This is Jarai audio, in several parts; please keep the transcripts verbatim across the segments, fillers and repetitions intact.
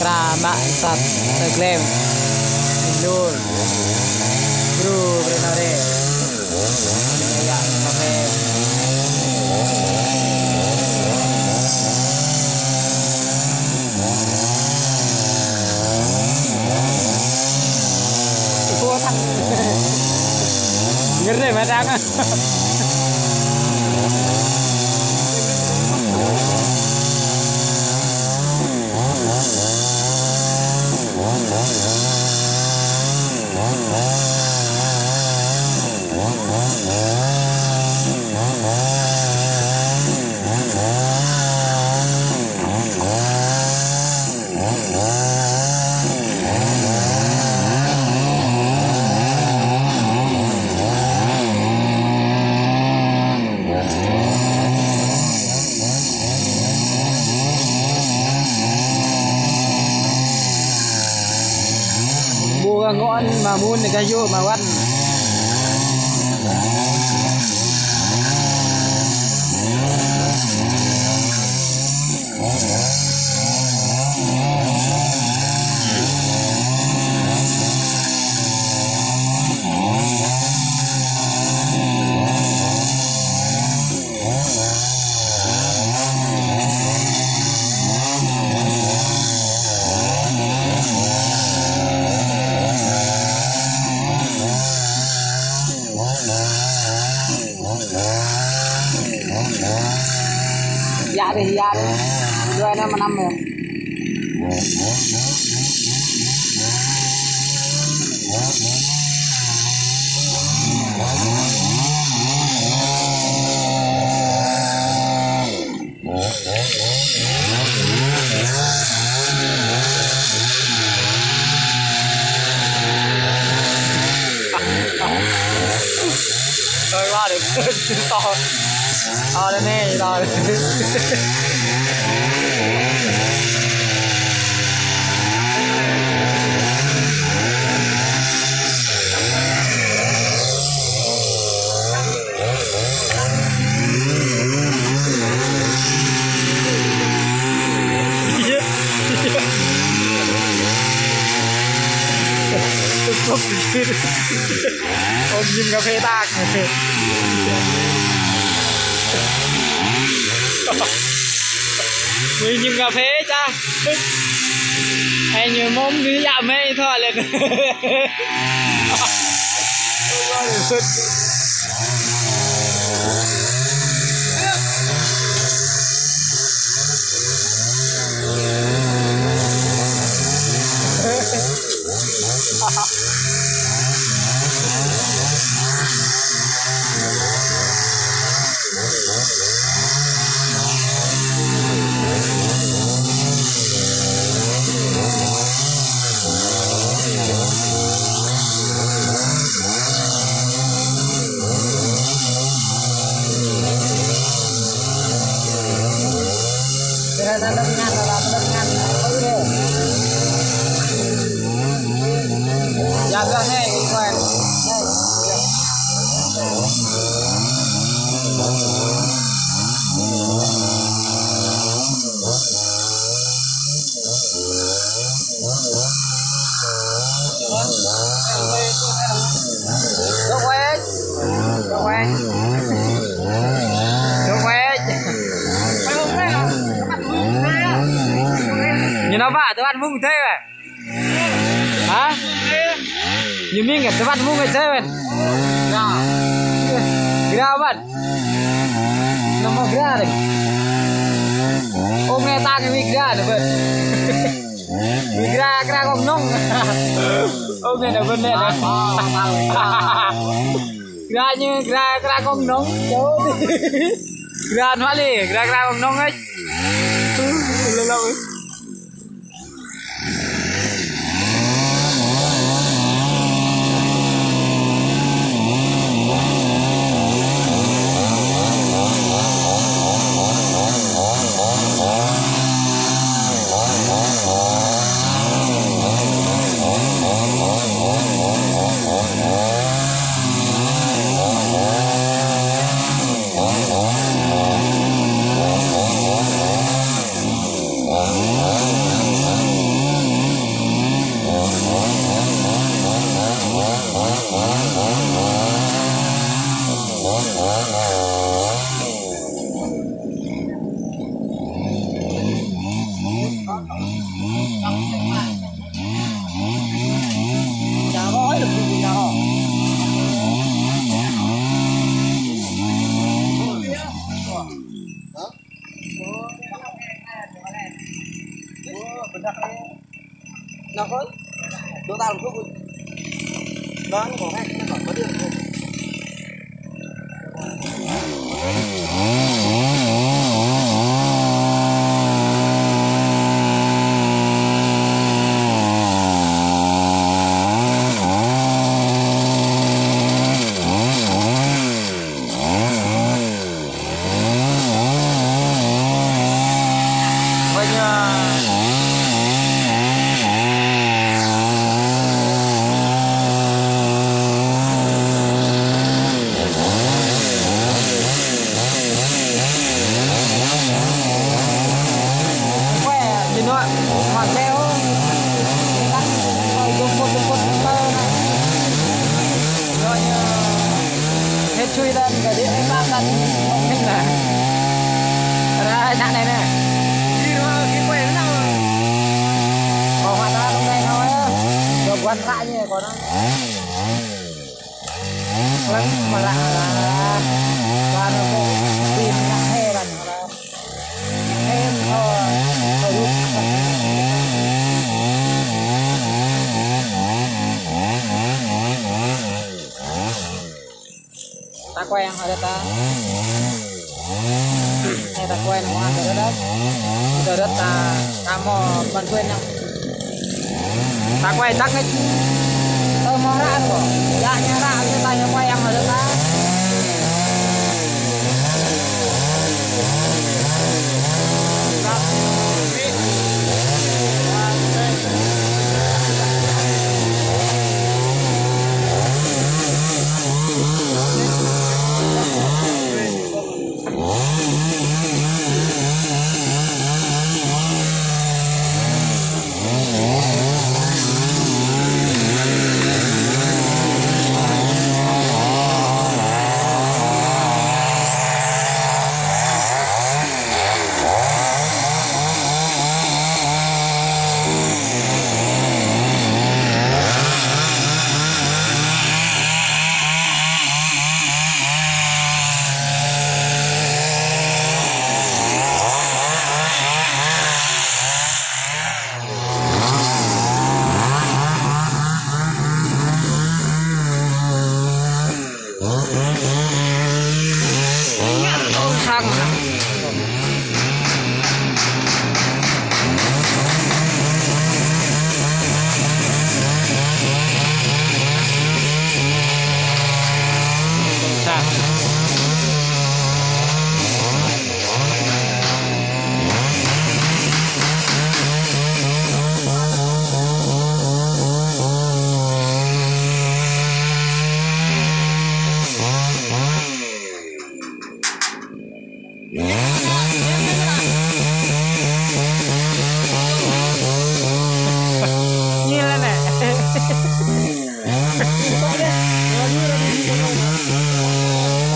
Ra mă sat tơ glem. Lul. Bru, bru nare. Yă, mă mê. Ơ, thăng. Ngơ rê mă thăng. Ƀu kơ ngŏn mă mŭn kơ yŭ mă wăn. Yă dih, yă dih. Dua anai mơnăm yơh. Ơi, ba được to. To lên nè, to. Ôm nhím cà phê tag. Ui, nhím cà phê cha. Ê, ñu mông ñu yă mê thôi lên. Ñu nao pă, tơpă mơ̆ng tơ̆ wă. Hă? Ñu mĭn kơ tơpă mơ̆ng tơ̆ wă. Gra wă. Nao mă gra dih. Ôm anai ta kơ wĭ gra dih wă. Wĭ gra, gra kông nông. Ôm anai nao wĭ anai. Gra ñu, gra, gra kông nông. Gra nua li, gra, gra kông nông ơi. Lơ lơ. Hả? Ủa, bên đó. Nó có. Chúng ta làm thuốc. Nó còn hay, nó còn có điện. Hết chui lên, cái điện ấy bác lên, không biết là. Ra, nặng này nè. Đi thôi, đi quay nó. Có hoạt ra trong đây thôi á. Cho quan lại như này có nó. Lắm mà lạ là. Và nó có tìm nặng thế là. Ta quay ăn hơi ta. Hay ta quay nó ăn cái đó. Cái đó ta, ta mò bàn quên nhau. Ta quay tắt cái. Tơ mò ra ăn kok. Dạ, nhà ra ăn cái ta nhà quay ăn hơi ta.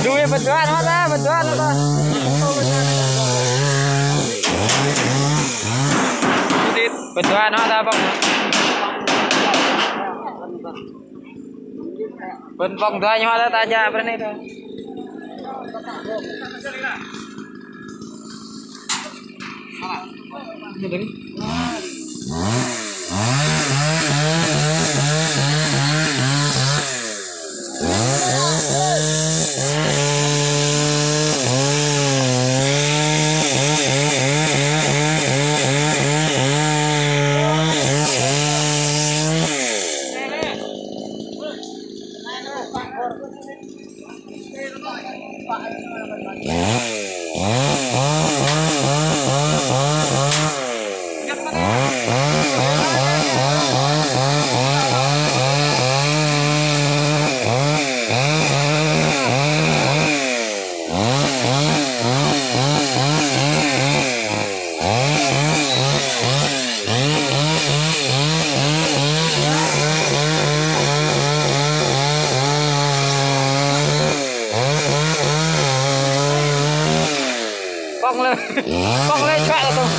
Đuôi bật đoán nó ra, bật đoán nó ra. Bật đoán nó ra bông. Bật bông đoán nó ra ta ja bật này thôi. Pŏng lĕ, pŏng lĕ čuă lĕ tong.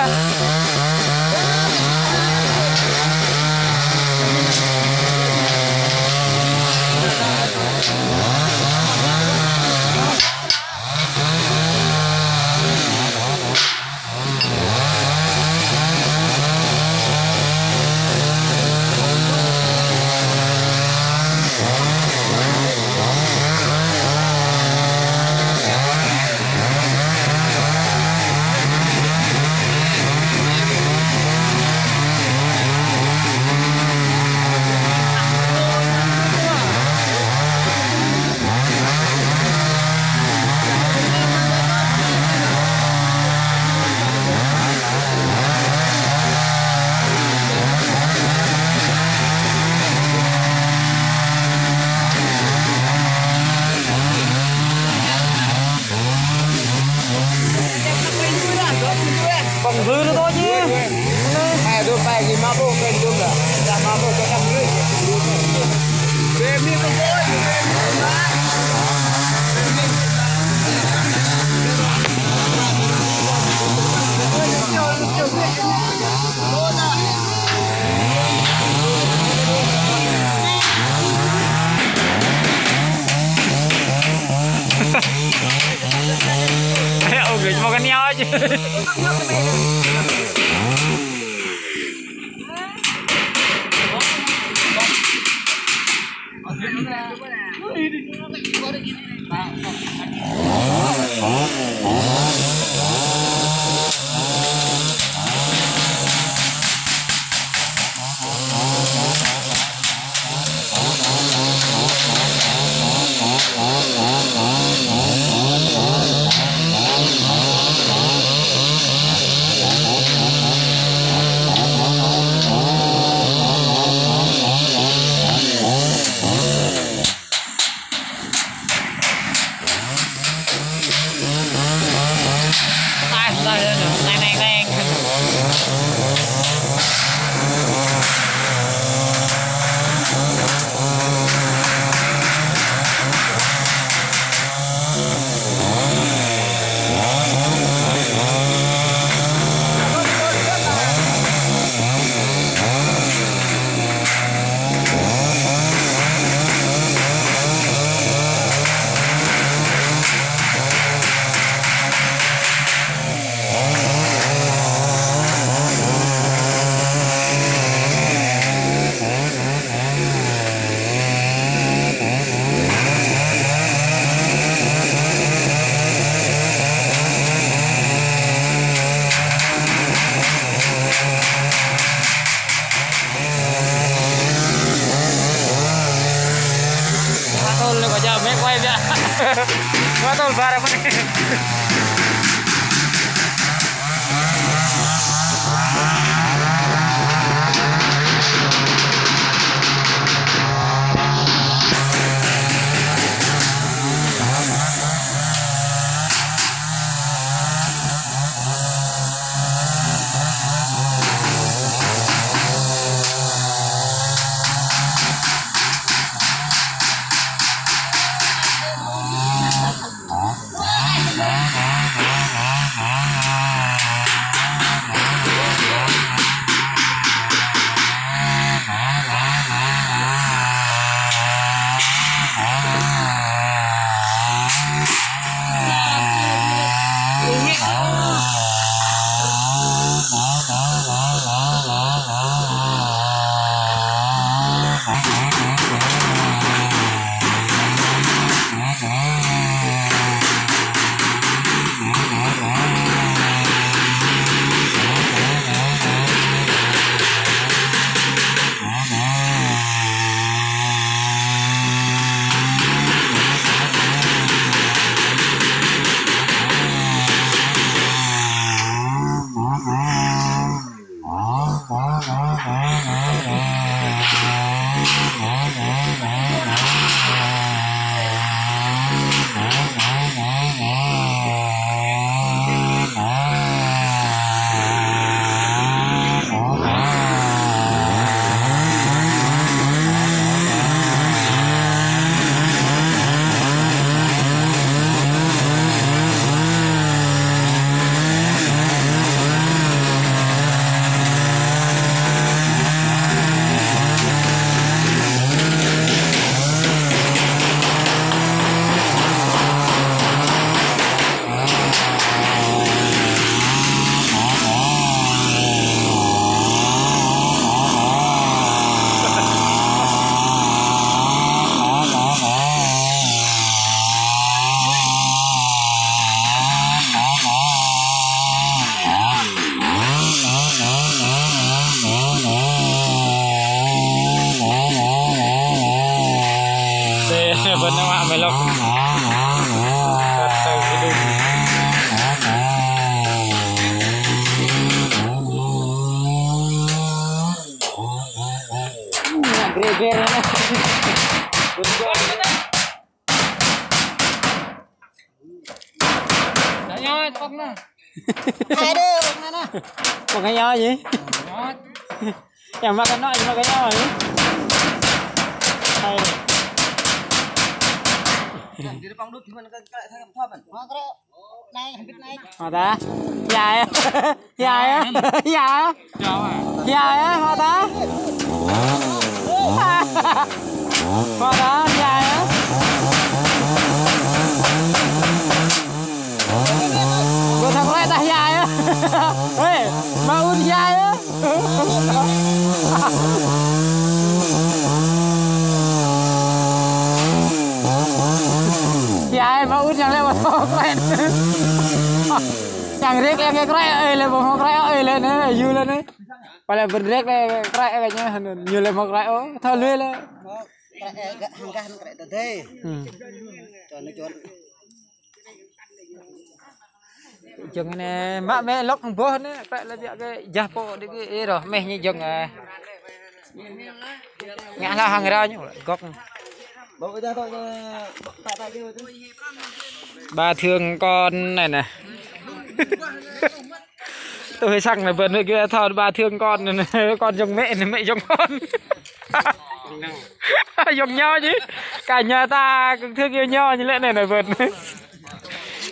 Bơ rơ to ñi. Mai dŏ pai gih mă ƀôh, pai dŏ ƀă. Dah mă ƀôh, dah mă ƀôh. Ơ, gih mă kơ ñu ôh. Mă tơl lĕ kơ jao mĕ quay biă. Mă tơl ƀar apa anai. Tê, bơnê mă mê lŏk. Kơt tơ hidung. Ngă grê grê anai. Đa ñai tŏk anai. Hai đơ, mana? Kok kayak aja. Yang makan nak, yang makan aja. Hai. Di depan dulu gimana kan, kayak saya apa, Pan? Mau kere, naik, hampir naik. Mata. Ya, ya. Ya, ya. Ya. Ya, ya, mata. Mata, ya, ya. Gua tak boleh dah, ya, ya. Hei, mau ya, ya. Ya, ya, mau yang lewat. Yang rek, yang rek, eh, lewat, eh, lewat, eh, lewat, eh, lewat, eh. Pala bơdrek le krek kơ ñu hơnŭn, ñu le mă krek ôh, thâo lui le. Mă krek, ơ, gah hăng gah krek tơdơi. Hmm. Čon, čon. Jơ̆ng anai mă mĕ lŏk ƀôh anai, krek le biă kơ jah pô đĭ kơ ih rŏh, mĕ ñu jơ̆ng, ơ. Ngă hla hăng ră ñu, gŏk. Bà thương con này nè. Tôi hơi săng là bơ̆n hơi kia thon bà thương con này nè. Con jơ̆ng mĕ nè, mĕ jơ̆ng con. Jơ̆ng ñu chứ. Cả nhà ta cũng thương yêu nhau như lẽ này nè bơ̆n.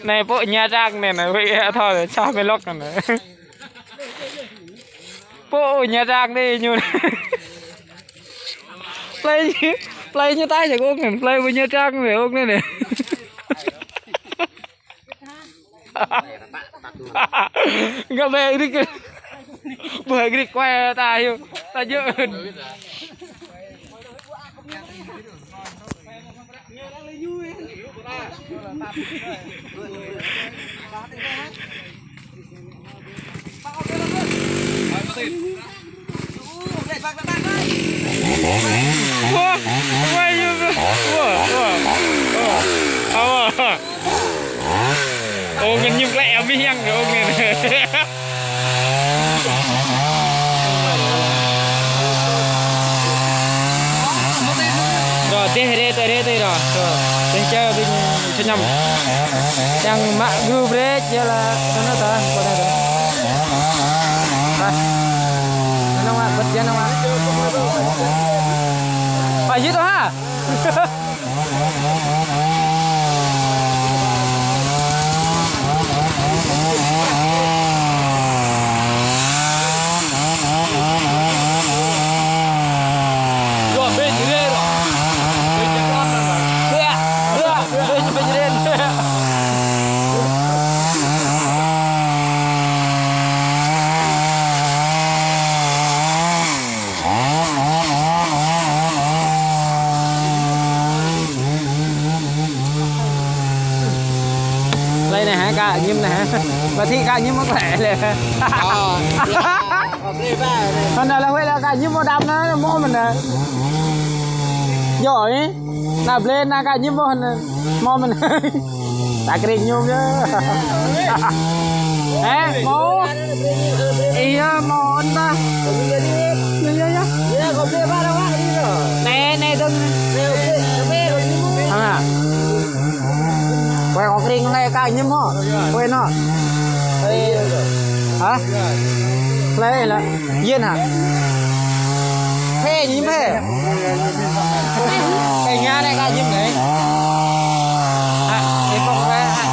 Này pô Nha Trang này nè, hơi thon sao mĕ lŏk này nè. Pô Nha Trang đi ñu. Plei, plei ñu tai jak ôk anai, plei pô Nha Trang anai, ôk anai anai. Ngă bĕ grik. Bơ grik kuai ta hiu. Ta jơ̆. Wah, wah, iya, wah, wah, wah. Wah. Ơ, ngăn nhung klĕ amih yang, ơ, ngăn. Rồi, tê rê, tê rê, tê rồi. Rồi, tê chơi, tê Señăm. Yang mă gru brek, ya lah, sana ta, sana ta. Nah. Sana, Mak, bơ̆t jăn, Mak. Pă yit ha? Plei anai hă, kơ ñim anai hă. Ƀă thĭ kơ ñim mă klĕ lĕ. Ơ, ya, kơ plei ƀă anai. Hơnŭn lĕ huĭ lĕ kơ ñim mơ̆ đam anai, mơ̆ mơ̆n anai. Yơh, ih. Anai plei anai kơ ñim mơ̆ anai. Mơ̆ mơ̆n anai. Ta krik ñum yơh. Ê, mơ̆. Ih, mơ̆ ôn ta. Yơh, yơh, yơh. Anai, anai dơ̆ng. Hă? Wai kơ kring anai kơ ñim mơ̆. Wai nô. Hă? Plei lĕ. Yên hă? Phê, ñim phê. Phê ña anai kơ ñim anai. Hă, ê pông phê hă.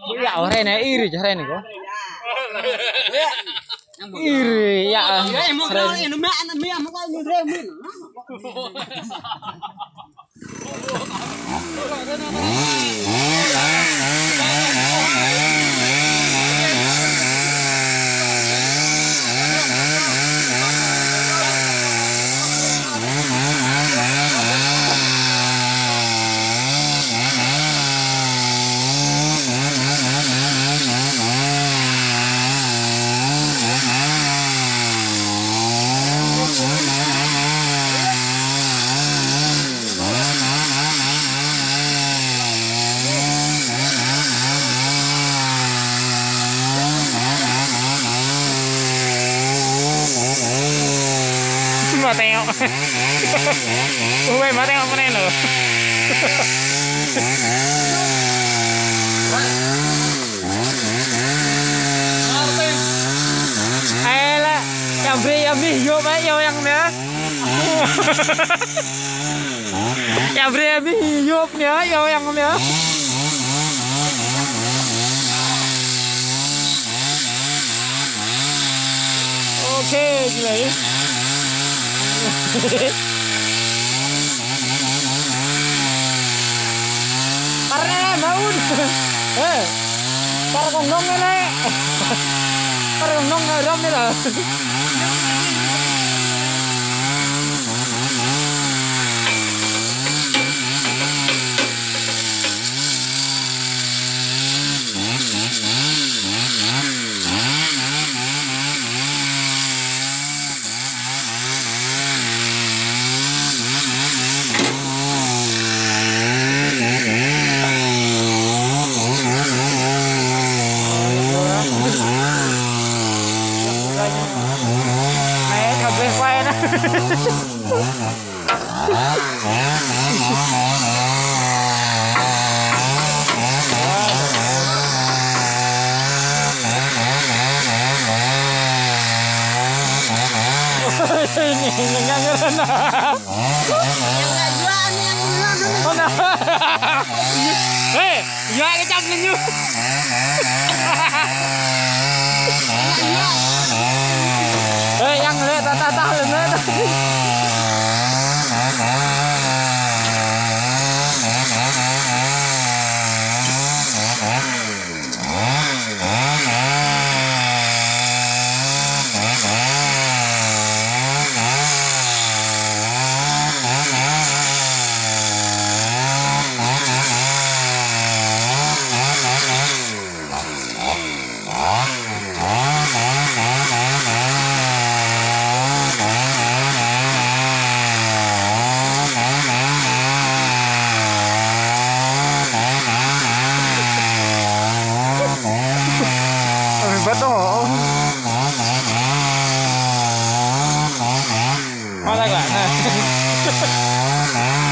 Ƀu yă ôh, hrơi anai, ih rĭ, hrơi anai kơ. Ih rĭ, yă. Ui, mă tĕng mă anai lô. Ê lĕ, yang brơi yang mih yop ê, yang anai. Yang brơi yang mih yop anai, yang anai. Ôkê, jing lĕ. Păr anai lĕ, mă un. Ê, păr kông nong anai lĕ. Păr kông nong anai rom anai lĕ. Mẹ, cà phê quay đó. Ê, ya, cái chăm lên như. Ê, yang lê, ta, ta, ta, lên lê, ta. Ôi, bắt đầu. Mana gak?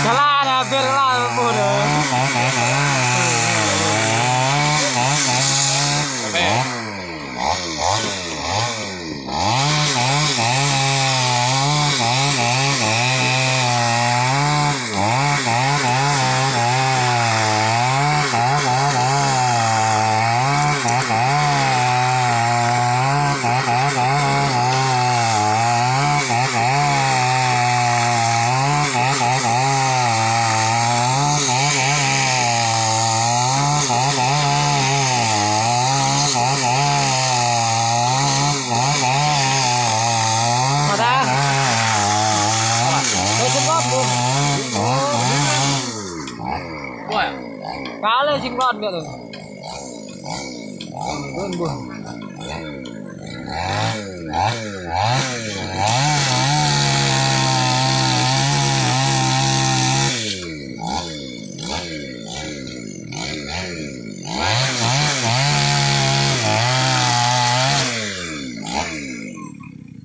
Salah, ada bir lah, pun. Kale jing lon biă tu. Bun, bun.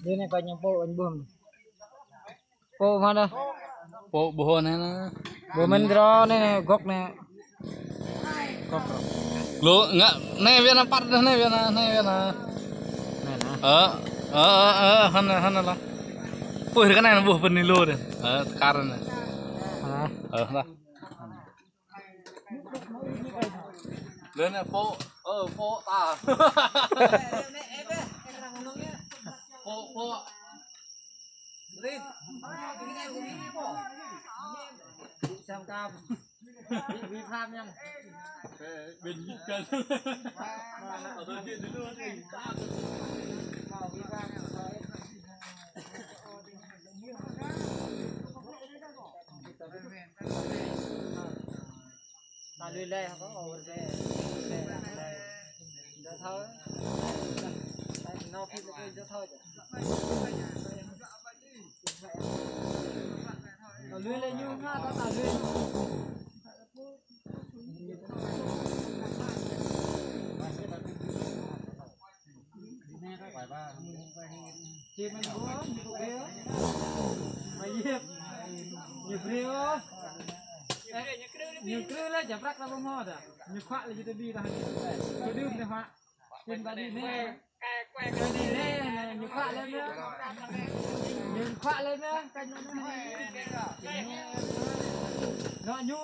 Đi ne, coi nhầm bộ anh bơm. Pô mă đah? Pô ƀuh anai nă. Ƀuh mơ̆n dro anai nă, gŏk anai. Gŏk. Lu ngă anai wơ̆t nă, păr đah anai wơ̆t nă, anai wơ̆t nă. Anai nă. Ơ, ơ, ơ, ơ, hăn, hăn lah. Pô, rơkăn anai nă ƀuh pơ anai lu đah. Ơ, tơkar anai. Hă? Ơ, lah. Lên nè, pô, ơ, pô ta. Pô, pô. Lên. Sam cam. Vi, vi phạm nhá. Bên dịch cân. Ở đây kia dulu. Vi phạm nhá. Ta lui lê hă, có ngồi lê. Lê, lê. Dơ thơ. Tại nó khi nó dơ thơ chứ. Ta lui lê ñu ha, ta, ta lui. Chị mình có, mình có kia. Ñu brơi ôh. Ơ, ñu krư lĕ, jăp prăk ta ƀu hmâo ta. Ñu khuă lĕ jơ̆ ta ƀĭ ta. Kơ đưm ñu khuă. Tin ta đi nê. Tin ta đi nê, ñu khuă lĕ nê. Ñu khuă lĕ nê, kơ ñu nê. Nô ñu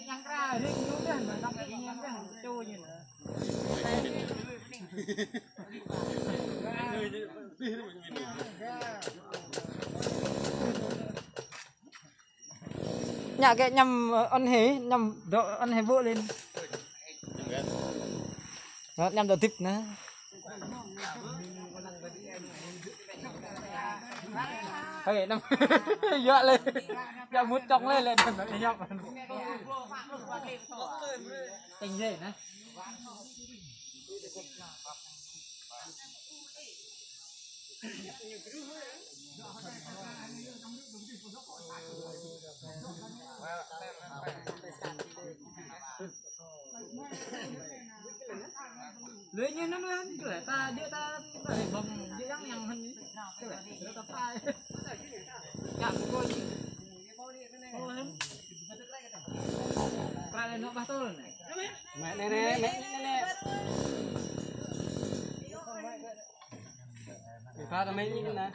ñăng kra, rĭm ñu nê, mă đăp ñu nê, čô ñu nê. Ñă kơ ñăm, ơ, ăn hĕ, ñăm dŏ ăn hĕ ƀô̆ lên. Đó, ñăm dŏ dip nê. Hơi, năm. Yua lên. Yua mŭt čŏng lên, lên, năm, năm, năm. Têng dê nê. Lơi ñu năm lăm, lơi ta djơ̆ ta, ta lơi bong, djơ̆ yang yang hăn. Lơi ta pai. Čăm kơ ñu. Ô, hăn. Kra lơi nô bah tôl nê. Mẹ nê nê, mẹ nê nê. Ba ta mẹ ñu nê.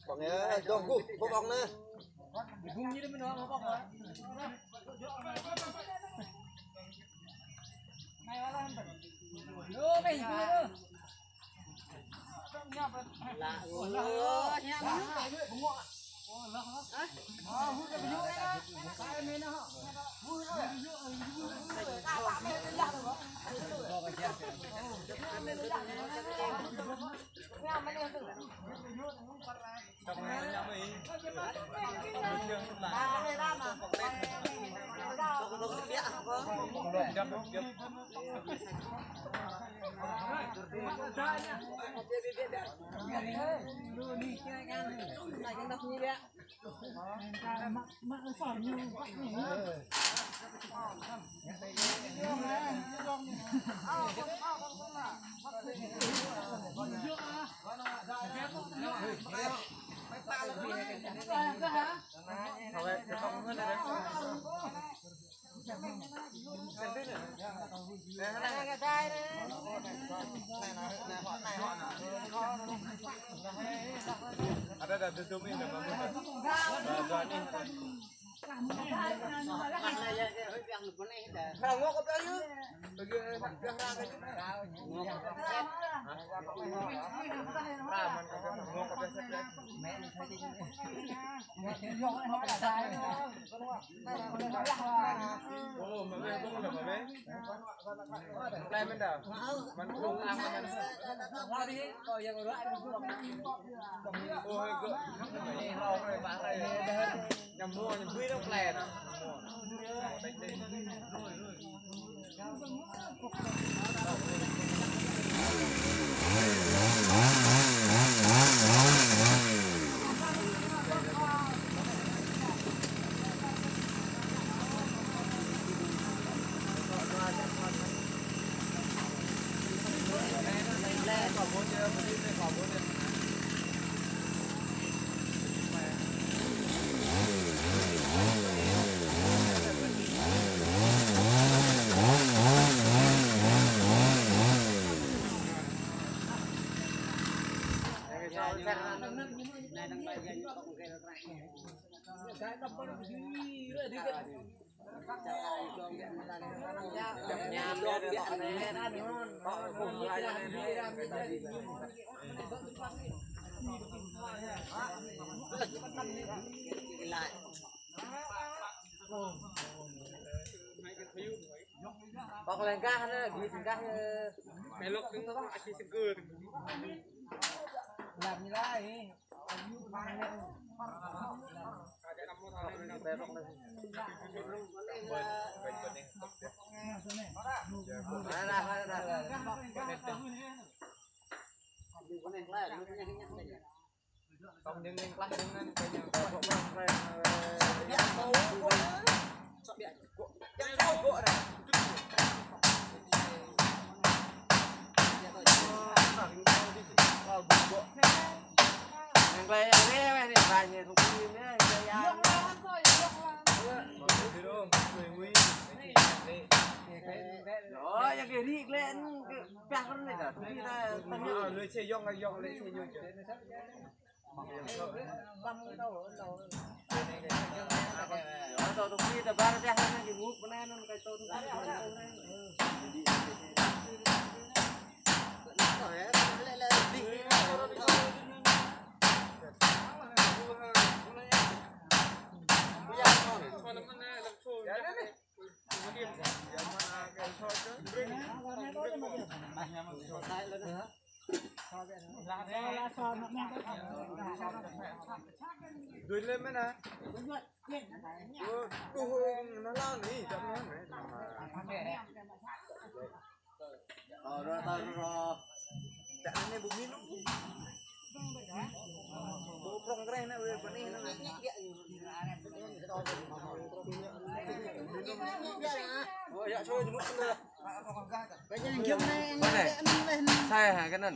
Bông ơi, dong gu, bông bông nè. Bông như thế mình nói bông hả? Yo, mày, yo. Lạ. Ủa, lạ. Ủa, nhà mình. Hả? Ada, ada, duduk ini, ada, ada. Kok lenggah ne, duit lenggah ne. Melok tu asi seger. Lam ni lah ni. Dui lem mana? Duh, nah lah ni, jam mana? Tara, tara. Dak ne bumi lu. Boprong kreh ne, weh, bani ne. Oh, ya, coba jemput dulu. Mana? Saya, ha, kanan.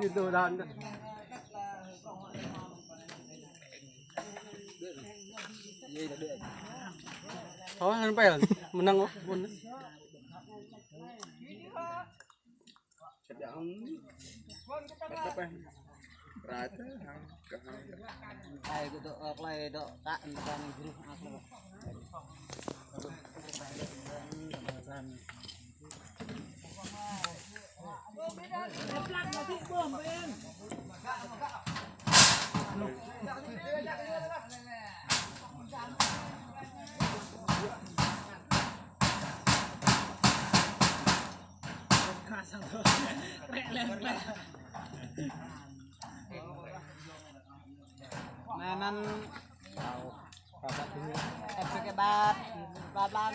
Đi đồ đàn đó. Thôi, hăng pel, menang ôh, bun. Ai, kơ dŏ, ơ, klai dŏ, tak, ơ, tak, ơ, gru, ak, ơ. Anăn ĕp kơ bat, bat lăng.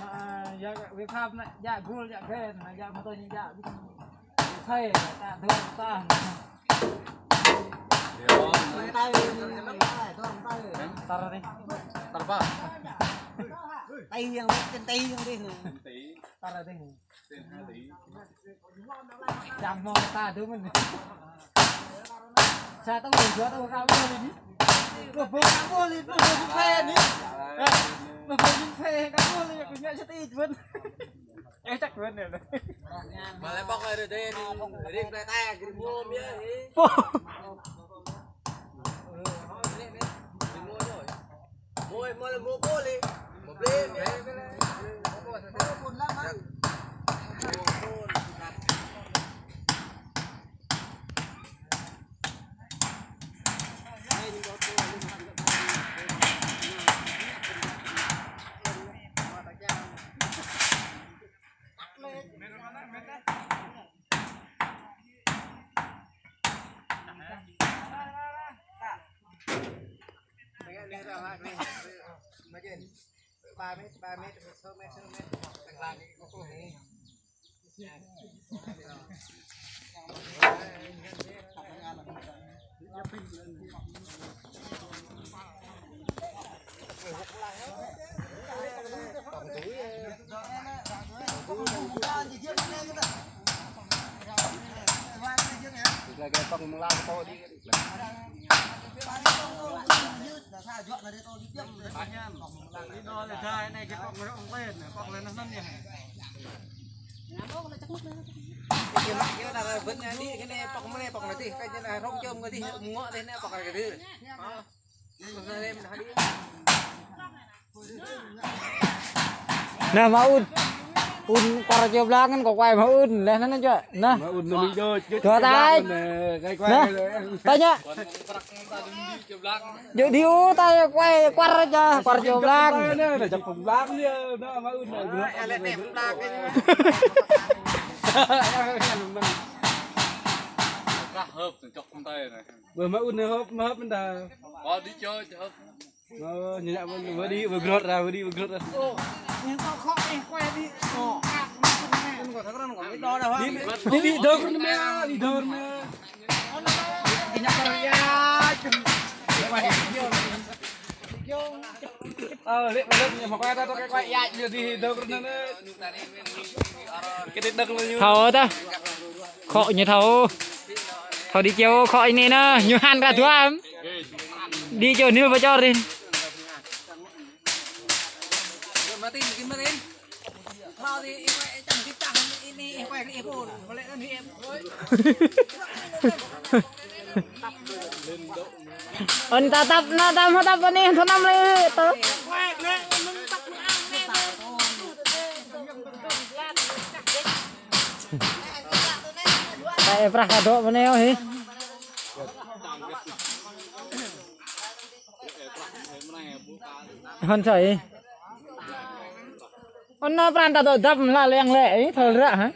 Mă, ya, vi phạm anai, ya, gul, ya, ghen, ya, mă tơl ñu, ya, vi phạm. Thai, ta, dơ̆ng, ta. Tar đi. Tar pă? Tơl yang, tơl yang đi. Tar đi. Čang mơ̆ ta dơ̆ng mơ̆n. Sa tơ̆ng mơ̆n, dua tơ̆ng, rơkâo mơ̆n đi. Lu bơ̆ rơkâo mơ̆n đi, lu bơ̆ phê đi. Ơ, lu bơ̆ phê. Seti, Bun. Eh, chắc Bun ya. Mă lĕ pŏk rơdê ring, ring plei tai, gri môm ya, ih. Pô. Môi, môi, môi bô lĕ. Môi bô lĕ. Ba mét, ba mét, sáu mét, sáu mét. Nah, mă ŭn. Ŭn kwar čô blang kơ kuai mă ŭn. Leh anŭn čô. Nah. Mă ŭn nami jô, jô. Dua tai. Nah. Tơña. Jô đi u tai kuai kwar čô, kwar čô blang. Nah, jô blang dia. Nah, mă ŭn. Bơ mă ŭn hơp, mă hơp mơ̆n ta. Ơ, ñu ñă mơ̆n, bơ đi, bơ grot ra, bơ đi, bơ grot ra. Đi, đi, đi, dơr nă mă, đi dơr nă mă. Ơ, lĕ, lĕ, ñu mă kuai ta, tơ kuai, kuai, ya, ñu đi dơr nă mă. Thâo ta. Khŏ ñu thâo. Thâo đi čeo khŏ anai nă, ñu hăn ka duam. Đi čeo nil pơčor rin. Ôn ta tăp nă, tăp hơtăp anai, thâo năm lĕ, tơ. Ta ê prah ka dŏ mơneo hĭ. Hăn sơi. Ôn nă pran ta dŏ dăp la leng lĕ, ih, thâo ră hă?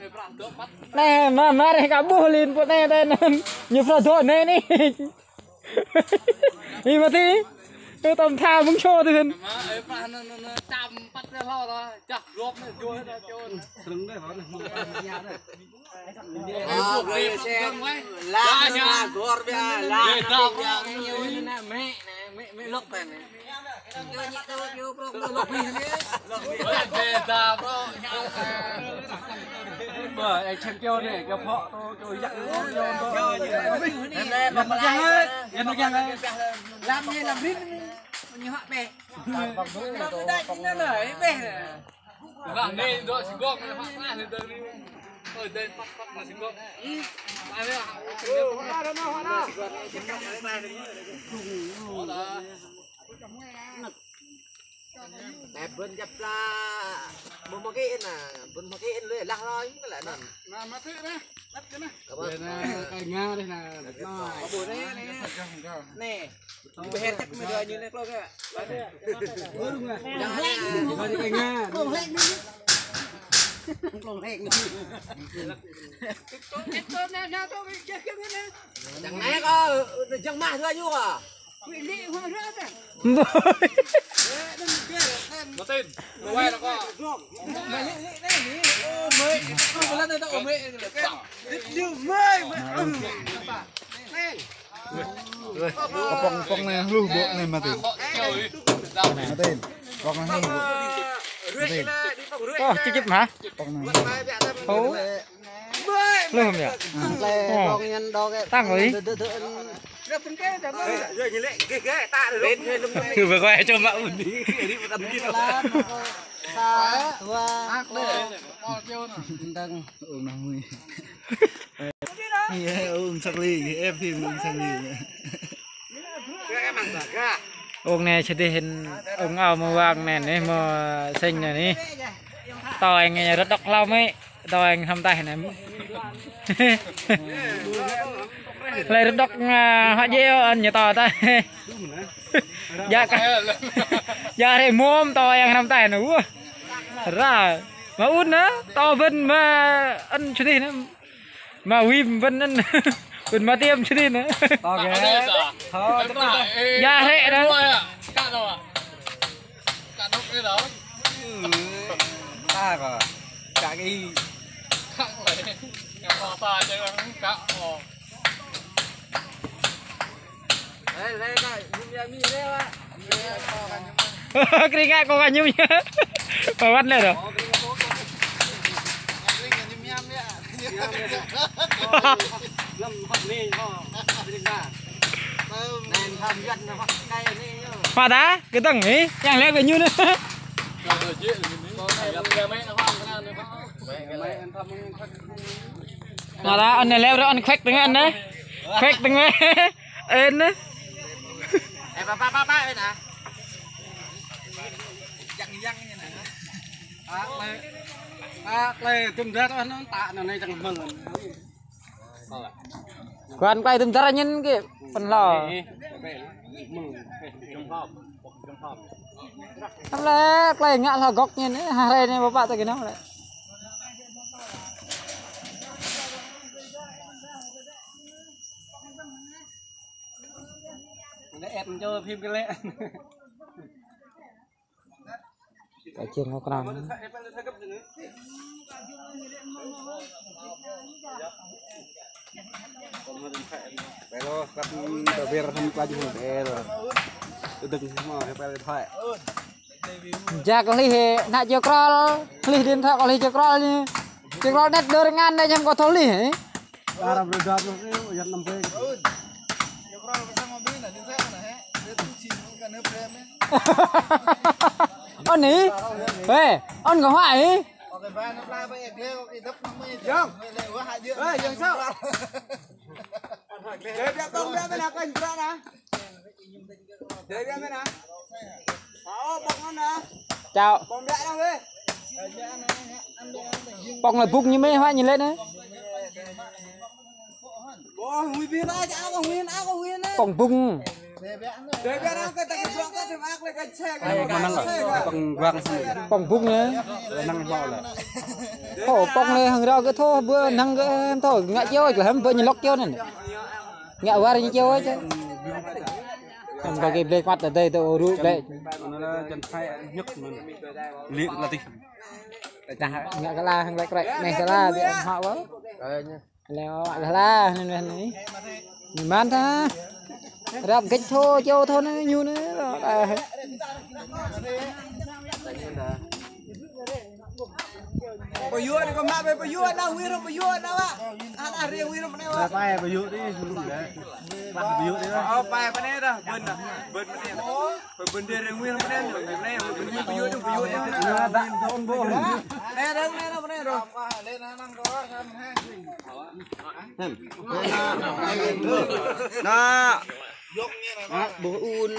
Nê, mă, mă rĕ ka ƀuh lin pô nê, nê, nê. Ñu prah dŏ nê ni. Ih, mă ti. Ơ, tơm tha mơ̆ng čô ti hăn. Lah, nê dŏ si gŏk, nê păk, nê dŏ ri. Ơ, dai păk, păk, nê si gŏk. Nê bơ̆n jăp la, bơ̆n mă kơ in nă, bơ̆n mă kơ in lui, lah loi, kơ lĕ anŭn. Nă, mă tơ nă, lăp kơ nă. Kơ bơ̆n. Nê, nê, nê. Nê. Bơ hĕt čăk mơ̆ dua ñu nê klŏk kơ. Klŏk hlek. Klŏk hlek. Čang nai kơ, čang mă dua ñu kơ. Martin, quay là con. Pŏng, pŏng anai hluh ƀô̆ anai Martin. Martin, pŏng anai hluh ƀô̆. Martin. Ơ, čip čip hă? Pŏng anai. Ơ. Hluh hŏm yơh? Ơ. Tăng rồi. Ơ, quay cho mă ƀun đi. Sa, dua, một. Ôm nang mui. Iya, ôm săk li, ép phim ôm săk li. Ôm anai čơdih hĭn, ôm ao mơ̆ wang anai, anai mơ̆ sĕng anai. Tơ̆ eng rơđŏk hlâo mơ̆, tơ̆ eng hăm taih anai. Lĕ rơđŏk, a, hơjĕ ơ, ñu tơ̆ taih. Djă kơ, djă hrĕ mơ̆m tơ̆ eng hăm taih anai. Wah. Ră. Mă un anai, tơ̆ ƀing mă ăn čơdih anai. Mă wim ƀing ăn. Ƀing mă tiêm čơdih anai. Tơ̆ kơ. Tơ̆, tơ̆, tơ̆. Djă hrĕ anai. Kak dong. Kak dong anai dong. Hmm. Kak kơ. Kak kơ. Kak kơ. Kak kơ. Kak kơ. Kring ngă kơ kơ ñum ñu. Pơwăn lĕ ră. Mă ta, kơ tơ̆ng anai, yang lĕ kơ ñu anai. Mă ta, ăn anai lĕ ră ăn khuĕk tơngan anai. Khuĕk tơngan. Ên anai. Ê, ba, ba, ba, ba, ên anai. Klei tơm dar anŭn tơ̆ anŭn anai čang mơ̆ng. Kuan klei tơm dar ñen kơ pơnhlô. Tơm lĕ klei ngă hlâo gŏk ñen, ha hrơi anai pơpă tơ̆ kơ anŭn lĕ. Lĕ ĕp čô phim kơ lĕ. Kơ čiăng hŏk răng. Bel, kăp tơbiă hăm klă jơhung bel. Tơdơ̆ng mơ̆ bel thoại. Djă kơ hlih hĕ, ană čô krol, hlih điện thoại kơ hlih čô krol anai. Čô krol net đơ rơngan anai ñăm kơ thâo hlih hĕ. Arab rơdap lu, yat năm pê. Ôn anai. Ê, ôn kơ huă hĕ. Yong. Ê, Yong sao? Dê biă tong biă bên hă kơ anh bră nă. Dê biă bên hă. Ơ, pŏng nă. Čao. Pŏng biă nă wê. Pŏng lĕ bŭk ñu mơ̆ huă ñu lĕ nă. Pŏng bŭng. Pŏng bŭng anai. Ơ, pŏng anai hăng rơ̆ kơ thâo, ƀu năng kơ thâo, ngă čeo lĕ hăm ƀu ñu lŏk čeo anŭn. Ngă war ñu čeo čơ. Hăm kơ kơ blek măt adai tơ rŭ blek. Ngă kơ la hăng lĕ krek, anai kơ la ƀu hă wă. Leo lah lah anai anai. Ñu mơ̆n ta. Rap gĕt thâo, čô thâo anai ñu anai. Pơyua anai kơ mă bĕ pơyua anai, wir pơyua anai wă. Anai wir anai wă. Pai pơyua đi, sebelum dah. Pai pơyua đi. Ơ, pai anai dah, ƀing dah. Ƀing anai. Ƀing dah wir anai, anai, ƀing pơyua đi, pơyua đi. Anai dah, anai dah, anai dah. Nă. Ƀu un.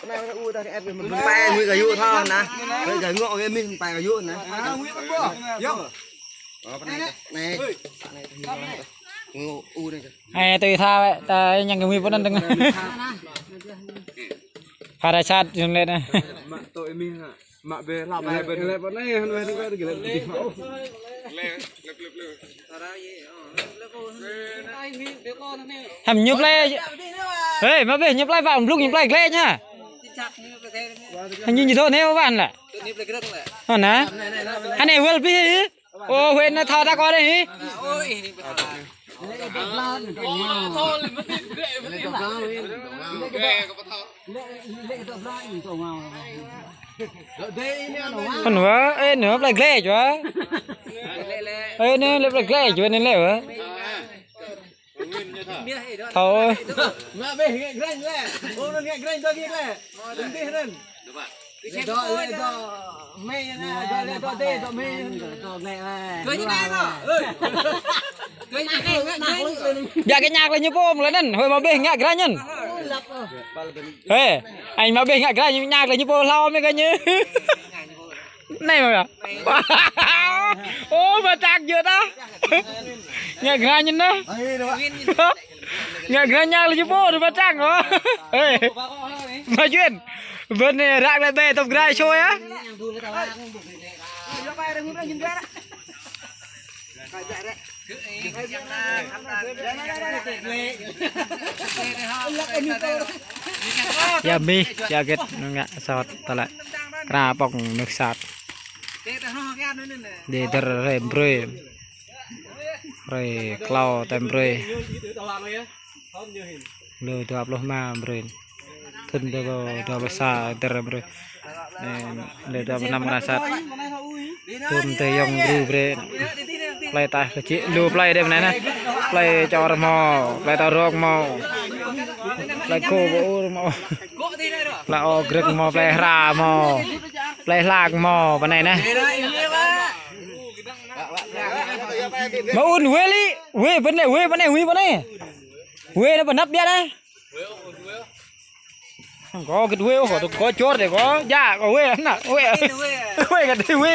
Nă, ƀu un ta ĕp mơ̆n. Pai ngui kơ yŭ thâo nă. Ngui kơ ngŏ kơ mih pai kơ yŭ nă. Nă, ngui kơ ƀu. Yŏng. Ơ, pơ anai. Anai. Ngui u anai. Hai, tui thâo wĕ, ta ñăng kơ ngui pơ anŭn tơ̆ng. Phara sat jum lĕ nă. Mă tui mih nă. Mă bĕ lăp ai bĕ. Lĕ pơ anai, hăn wĕ nă kơ gơlĕ. Hăm ñu plei. Hê, mă bĕ ñu plei wă blŭk ñu plei glĕ ñu. Hăn ñu ñu dŏ anai wă anŭn lĕ. Hă nă. Hă anai wơl bĕ hĭ. Ơ, huĭ nă thâo ta kơ anai hĭ. Hăn wă, ê, nă plei glĕ čuă. Ê, nă lĕ plei glĕ čuă, nă lĕ wă. Thâo. Mă bĕ ngă grĕñ lĕ. Ơ, anŭn ngă grĕñ tơ kiăng lĕ. Anŭn bĕ anŭn. Biă kơ ñak lĕ ñu pô mơ̆ng lĕ anŭn, hơi mă bĕ ngă gră anŭn. Hơi, anai mă bĕ ngă gră ñu ñak lĕ ñu pô hlâo mơ̆ kơ ñu. Anai mơ̆. Ô, mơtak yơh ta. Ngă gră ñu anŭn. Ngă gră ñak lĕ ñu pô, mơtak hŏ. Hơi. Mă Duyên. Bơ̆n anai răk lĕ bĕ tŏp gră sôi hă. Yă mih, yă gĕt ngă sot tơlă. Kra pŏng mih sat. Dêh dơr rai brơi. Rai klâo tơm brơi. Lu dua pluh rơma brơi. Thŭn dua pluh, dua pluh sa dơr brơi. Ơ, lĕ dua pluh năm kơ anai sat. Tŭm tơ yŏng gru brơi. Plei taih kơ čih. Lu plei dêh mơ̆ng anai nă. Plei čor hmâo, plei ta rok hmâo. Plei khô ƀu ur hmâo. Plei ô grơ̆k hmâo, plei hra hmâo. Plei hlak hmâo, mơ̆ng anai nă. Mă un wê lĕ, wê pơ anai, wê pơ anai, wê pơ anai. Wê anai pơ anăp biă anai. Kâo gĕt wê, kâo tŭ kâo čor dêh kâo. Djă kâo wê ană, wê. Wê gĕt wê.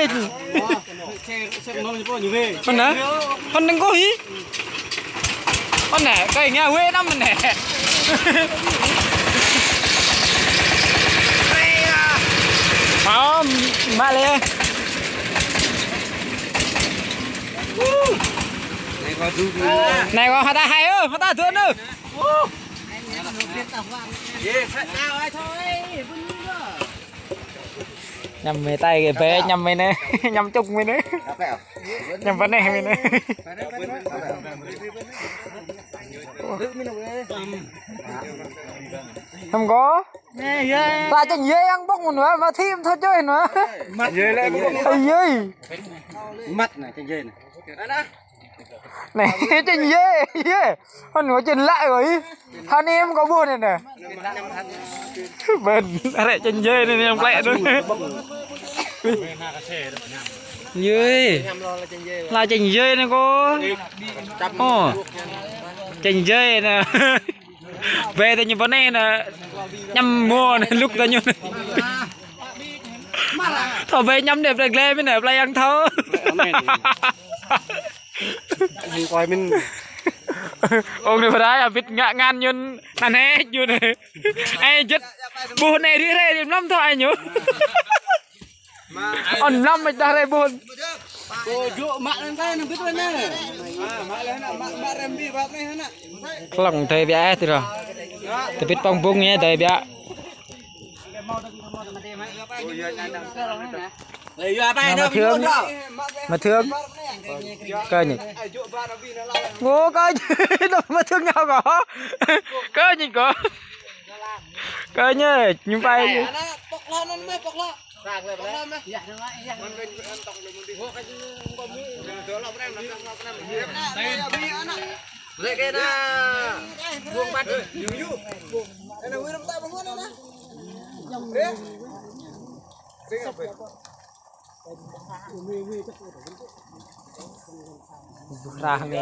Ană, anŭn kâo hĭ. Ană, kâo ngă wê anăm ană. Mă, mă lĕ. Anai kâo hơdai hai ơ, hơdai dua ană. Ñăm mơi tai kơ bĕ, ñăm mơi anai, ñăm čŭk mơi anai. Ñăm pơ anai mơi anai. Hăm kâo. Tơlơi čanh yơi yang ƀong mơ̆n wa, mă thim thâo čơi mơ̆n wa. Yơi lĕ ƀong. Ơi yơi. Măt anai, čanh yơi anai. Anai, čanh yơi, yơi. Hơnŭn čanh lăi kơ ih. Hơnŭn em kâo ƀuh anai nă. Bơ̆n, ară čanh yơi anai, anai em klĕ anŭn. Yơi. Tơlơi čanh yơi anai kâo. Ô. Čanh yơi anai. Bĕ tơ ñu pơ anai nă, ñăm mơ̆n, lŭk tơ ñu. Thâo bĕ ñăm dêh, plei glai mơ̆n nă, plei yang thâo. Hăng koi mơ̆n. Ong anai pơrai, abit ngă ngăn ñu, anăn hĕ ñu anai. Ai jĕt, ƀuh anai rĭ rai, rĭ mlam thâo ai ñu. Ôn lăm mă dah rai ƀôn. Cô dụ mă lên tay, nang bit lên nè. À, mă lên nè, mă, mă rem bi bap nè, nè. Klăng thơi biă eh tơ rô. Tơ bit păng bung eh thơi biă. Ơ, yua pai. Nè, nè, mă thương. Mă thương. Kơ nhị. Ô, kơ nhị. Mă thương ngao kơ. Kơ nhị kơ. Kơ nhị, ñu pai. Nè, nè, pok lo, nè, mă pok lo. Rah ni.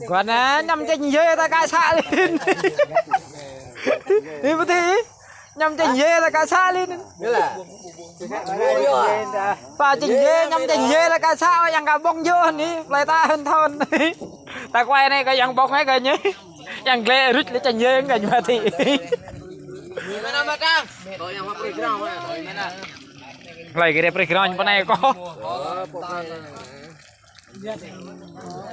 Guan anai ñăm čĕng yơi ta kơ să lin. Ih, pơthĭ. Ñăm čĕng yơi ta kơ să lin. Pă čĕng yơi, ñăm čĕng yơi ta kơ să, yang kơ ƀong yơh ni, plei ta hơn thon. Ta kuai anai kơ yang ƀong ai kơ ñu. Yang glĕ rŭč lĕ čĕng yơi kơ ñu mă thĭ. Hlơi kơ rĕ prĕ krong pơ anai kơ.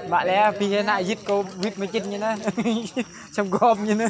Mă lĕ, pih ană jit kơ wĭt mơčin ñu anai. Sem gom ñu anai.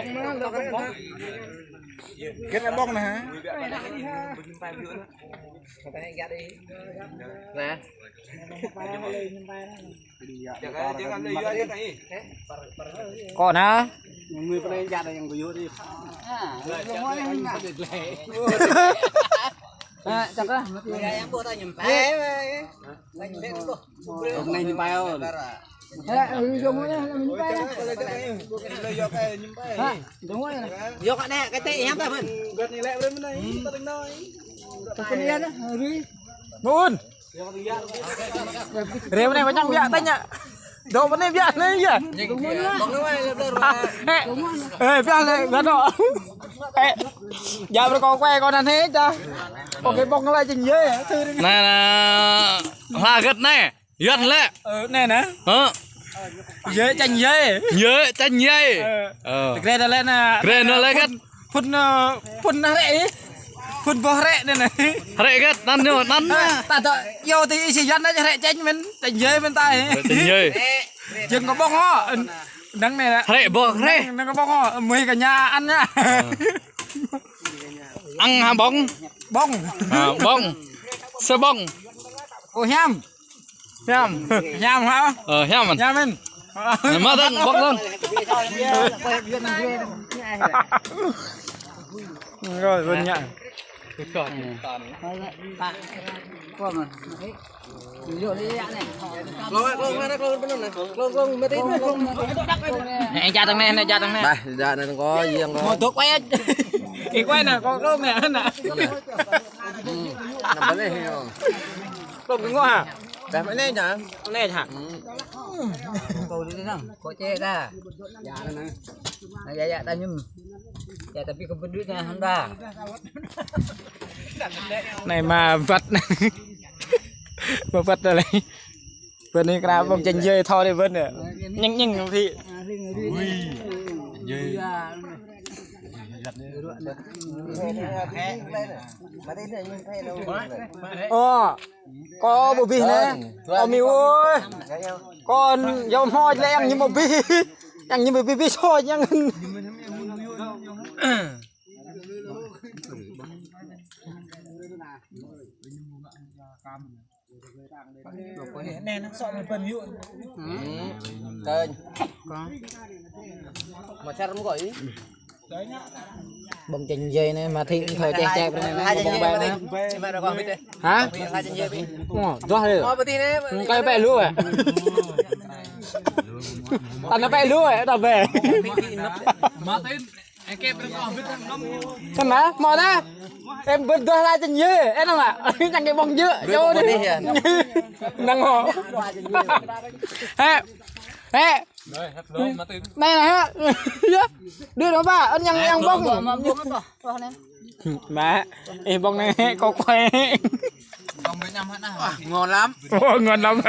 Bông na, lơ bông. Kĕt bông na. Nè. Kâo na. Người pernah jatuh yang guyur ni. Ha, cakap. Yang buat tanya. Hôm nay ñu bay ôn. Ê, ừ, dùng nữa, mình bay. Ha, dùng nữa. Yok nè, cái tị em ta bên. Gật này lẹ bên này, ta đừng nói. Cái này đó, rưỡi. Bun. Rêu này mà chẳng bịa tanh nhá. Đồ bên này bịa này nhá. Ê, ê, bịa này, gật đó. Ê, giờ bro con quay con ăn hết cho. Con cái bông lại chừng dễ. Nè, nè. Hla gật nè. Yuan lĕ. Ơ, nè nè. Hă? Yê, čanh yê. Yê, čanh yê. Ơ. Ơ. Tơ krê đa lĕ nè. Krê nă lĕ găt. Phun, ơ, phun nă hrĕ. Phun boh hrĕ nè nè. Hrĕ găt, anŭn ñu, anŭn nă. Ta tơ, yô tơ ih si Yuan nă hrĕ čanh mĕn, čanh yê mĕn ta. Hrĕ čanh yê. Jing kơ bông hŏ. Năng nè. Hrĕ boh hrĕ. Năng, năng kơ bông hŏ. Mui kơ ñu ăn nă. Ơ. Ăn hă bông. Bông. Hă, bông. Sa bông. Kơ hiam. Hiam. Hiam hă? Ơ, hiam mĕn. Hiam mĕn. Mă tơ̆ng, bŏk tơ̆ng. Rồi, vưn nhá. Nè, ja tơ̆ng nè, nè, ja tơ̆ng nè. Bah, ja nè, kơ, yang kơ. Mă dŏ quay. Ih quay nè, kơ klông nè, nè. Nè, bơnê hio. Klông kơ ngŏ hă? Dah mă nê hă? Nê hă? Kơ đi nang, kơ čê ta. Nă, ya, ya, ta ñum. Ya, tapi kơ pơdut nè, hăm ta. Nê mă băt nè. Mă băt đa lĕ. Bơ nê kra bông čanh yê thâo đê bơ nê. Ñing ñing phi. Ơ, kơ ƀu bih nê. Ơ mi ơi. Kơ yơh hmâo lĕ yang ñu ƀu bih. Yang ñu ƀu bih bih soi yang. Nè, năng sŏ mă bơ̆n yŭ. Kơnh. Mă čar mơ̆ kơ ih. Bông čanh yê nê, mă thĭ thâo čeh čeh pơ nê, bông ƀai nê. Hă? Ơ, duah đê. Kơi pĕ lu ĕ. Tăn pĕ lu ĕ, tăn pĕ. Mă thĭ. Sơnă, mơ̆ nă? Em bơ̆t dua hla čanh yê, em nă mă. Čang kơ bông jơ̆, yơh dih. Năng hŏ. Hĕ. Hĕ. Nê nă hĕ. Yơh. Đuaĭ nă ba, ôn yang, yang bông. Mă, ih bông nê, kơ kuai. Bông Việt Nam hă nă? Wah, ngon lắm. Ơ, ngon lắm.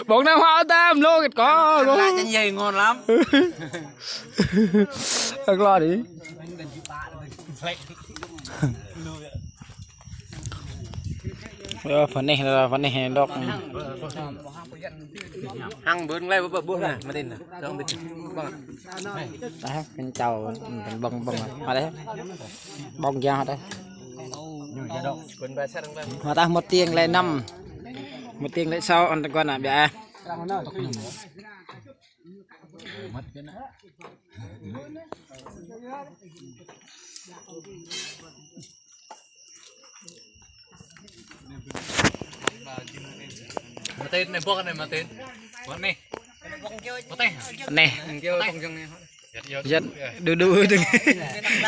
Bông Nam hă ta mlô kĕt kơ. Hla čanh yê ngon lắm. Ơ, klô đih. Ơ, pơ anai, pơ anai dŏ. Hăng bơ̆n lĕ bơ bơ nă, mă tin nă. Dŏng tin. Bông. Dah, kơnh čao, kơnh bông bông. Mă đeh. Bông kiăng hă đeh. Mă tah một tiếng lĕ năm. Một tiếng lĕ sáu, ăn tơguan nă biă. Mă tin nê, bŏk nê, mă tin. Bŏk nê. Mă tin. Nê. Yơh, đu đu tơ̆ng.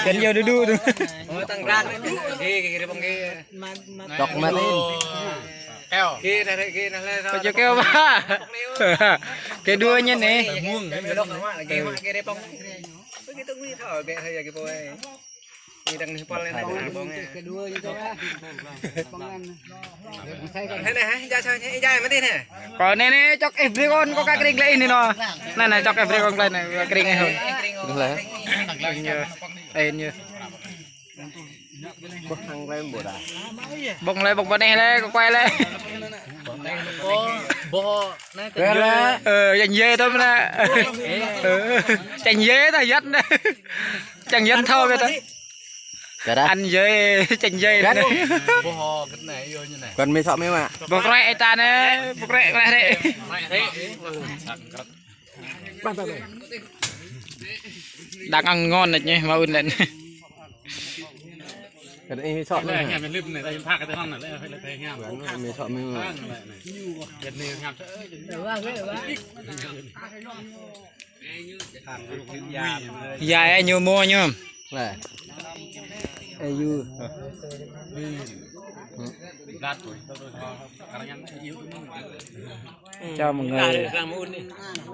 Yơh, đu đu tơ̆ng. Dŏ mă tin. Kơ čô kơ ba. Kơ đua ñu nê. Ih, đang nihpal lên, đang nihpal lên. Kedua gitu ya. Pengen. Anai, anai, ih, jai, ih, jai, mati anai. Kâo anai, anai, čŏk, ih, brơi kâo, kâo ka kring glaĭ anai nô. Anai, anai, čŏk, ih, brơi kâo glaĭ anai, kring anai. Kring anai. Ih, anai. Ƀơ̆ng glaĭ, ƀơ̆ng ƀơ̆ng anai lĕ, kâo kuai lĕ. Ơ, yang yê tơ mơ̆n. Ơ, yang yê tơ yăt anai. Yang yăt thâo kơ tơ. Kơ dah. Ăn yê, čanh yê. Kơ dah. Kơ mê sŏ mê mă. Ƀu krĕ ih ta anai, ƀu krĕ, krĕ rĕ. Đang ăn ngon anai, mơ̆ ŭn lĕ. Kơ dah ih mê sŏ mê mă. Mê sŏ mê mă. Yai, ơ, ñu mơ̆ ñu. Lĕ. Ơ, yu. Chào mọi người.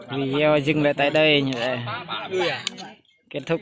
Video dừng lại tại đây như vậy. Kết thúc.